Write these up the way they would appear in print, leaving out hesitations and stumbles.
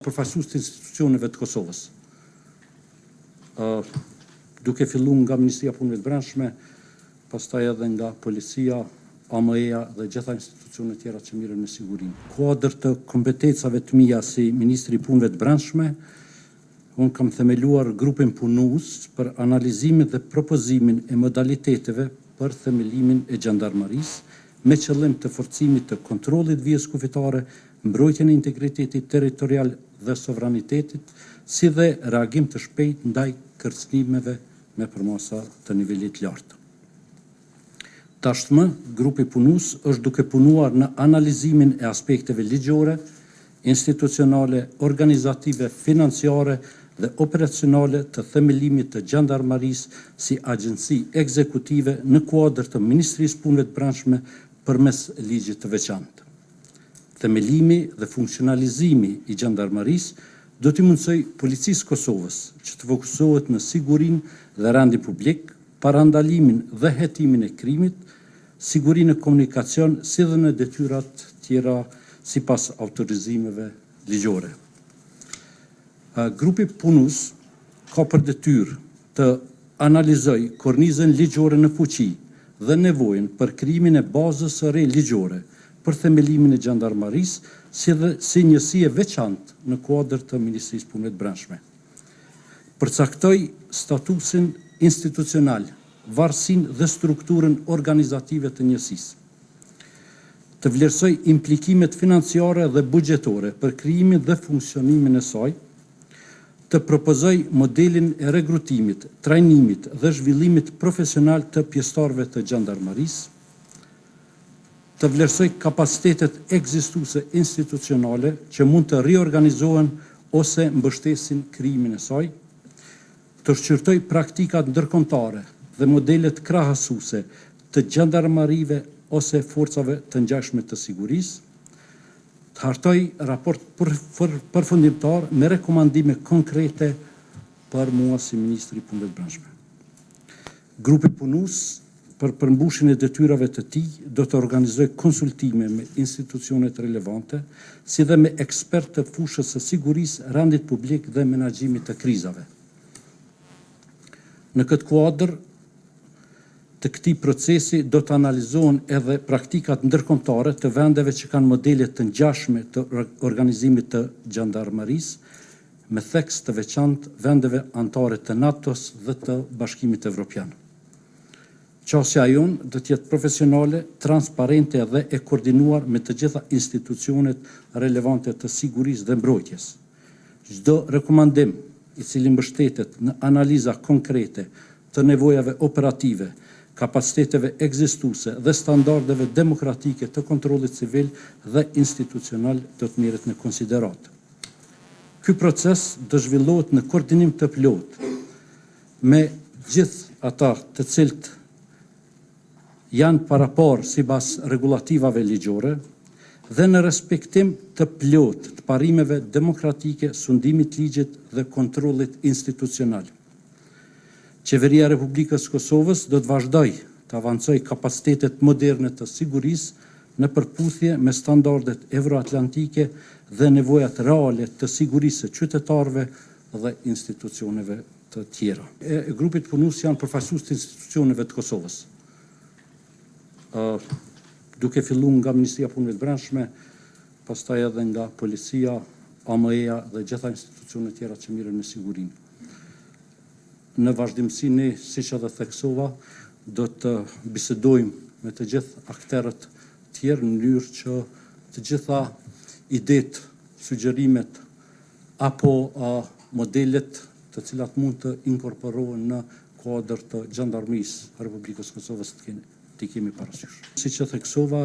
Përfaqësues të institucioneve të Kosovës, duke fillu nga Ministria e Punëve të Brendshme, pastaj edhe nga Policia, AME-ja dhe gjitha institucionet tjera që merren me sigurinë. Në kuadër të kompetencave të mia si Ministër i Punëve të Brendshme, unë kam themeluar grupin punues për analizimin dhe propozimin e modaliteteve për themelimin e xhandarmërisë, me qëllim të forcimit të kontrollit të vijës kufitare, mbrojtjen e integritetit territorial dhe sovranitetit, si dhe reagim të shpejtë ndaj kërcënimeve me përmasa të nivelit të lartë. Tashmë, grupi punues është duke punuar në analizimin e aspekteve ligjore, institucionale, organizative, financiare dhe operacionale të themelimit të xhandarmërisë si agjenci ekzekutive në kuadër të Ministrisë së Punëve të Brendshme përmes ligjit të veçantë. Themelimi dhe funksionalizimi i xhandarmërisë do t'i mundësojë Policisë së Kosovës që të fokusohet në sigurinë dhe rendin publik, parandalimin dhe hetimin e krimit, sigurinë në komunikacion si dhe në detyrat tjera sipas autorizimeve ligjore. Grupi punues ka për detyrë të analizojë kornizën ligjore në fuqi dhe nevojën për krijimin e bazës së re ligjore për themelimin e xhandarmërisë si dhe si njësi e veçantë në kuadër të Ministrisë së Punëve të Brendshme. Përcaktojë statusin institucional, varësinë dhe strukturën organizative të njësisë. Të vlerësojë implikimet financiare dhe buxhetore për krijimin dhe funksionimin e saj, të propozojë modelin e rekrutimit, trajnimit dhe zhvillimit profesional të pjesëtarëve të xhandarmërisë, të vlerësojë kapacitetet ekzistuese institucionale që mund të riorganizohen ose mbështesin krijimin e saj, të shqyrtojë praktikat ndërkombëtare dhe modelet krahasuese të xhandarmërive ose forcave të ngjashme të sigurisë, të hartojë raport përfundimtar me rekomandime konkrete për mua si Ministër i Punëve të Brendshme. Grupi punues për përmbushjen e detyrave të tij do të organizojë konsultime me institucionet relevante, si dhe me ekspertë të fushës së sigurisë, rendit publik dhe menaxhimit të krizave. Në këtë kuadër të këtij procesi do të analizohen edhe praktikat ndërkombëtare të vendeve që kanë modele të ngjashme të organizimit të xhandarmërisë, me theks të veçantë vendeve anëtare të NATO-s dhe të Bashkimit Evropian. Qasja jonë do të jetë profesionale, transparente dhe e koordinuar me të gjitha institucionet relevante të sigurisë dhe mbrojtjes. Çdo rekomandim i cili mbështetet në analiza konkrete të nevojave operative, kapaciteteve ekzistuese dhe standardeve demokratike të kontrollit civil dhe institucional do të merret në konsideratë. Ky proces do zhvillohet në koordinim të plotë me gjithë ata të cilët janë paraparë sipas rregullativave ligjore dhe në respektim të plotë të parimeve demokratike, sundimit të ligjit dhe kontrollit institucional. Qeveria e Republikës së Kosovës do të vazhdojë të avancojë kapacitetet moderne të sigurisë në përputhje me standardet euroatlantike dhe nevojat reale të sigurisë së qytetarëve dhe institucioneve të tjera. E grupit punues janë përfaqësues të institucioneve të Kosovës. Duke fillu nga Ministria e Punëve të Brendshme, pastaj edhe nga Policia, AME-ja dhe gjitha institucionet tjera që merren me sigurinë. Në vazhdimësi ne, siç edhe theksova, do të bisedojmë me të gjithë akterët tjerë në mënyrë që të gjitha idetë, sugjerimet apo modelet të cilat mund të inkorporohen në kuadër të xhandarmërisë së Republikës së Kosovës të keni t'i kemi parasysh. Siç e theksova,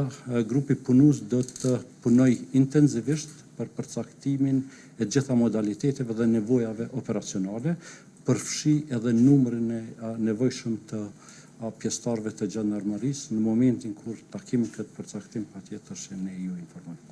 grupi punues do të punojë intensivisht për përcaktimin e të gjitha modaliteteve dhe nevojave operacionale, përfshi edhe numrin e nevojshëm të pjesëtarëve të xhandarmërisë në momentin kur ta kemi këtë përcaktim patjetër që ne ju informojmë.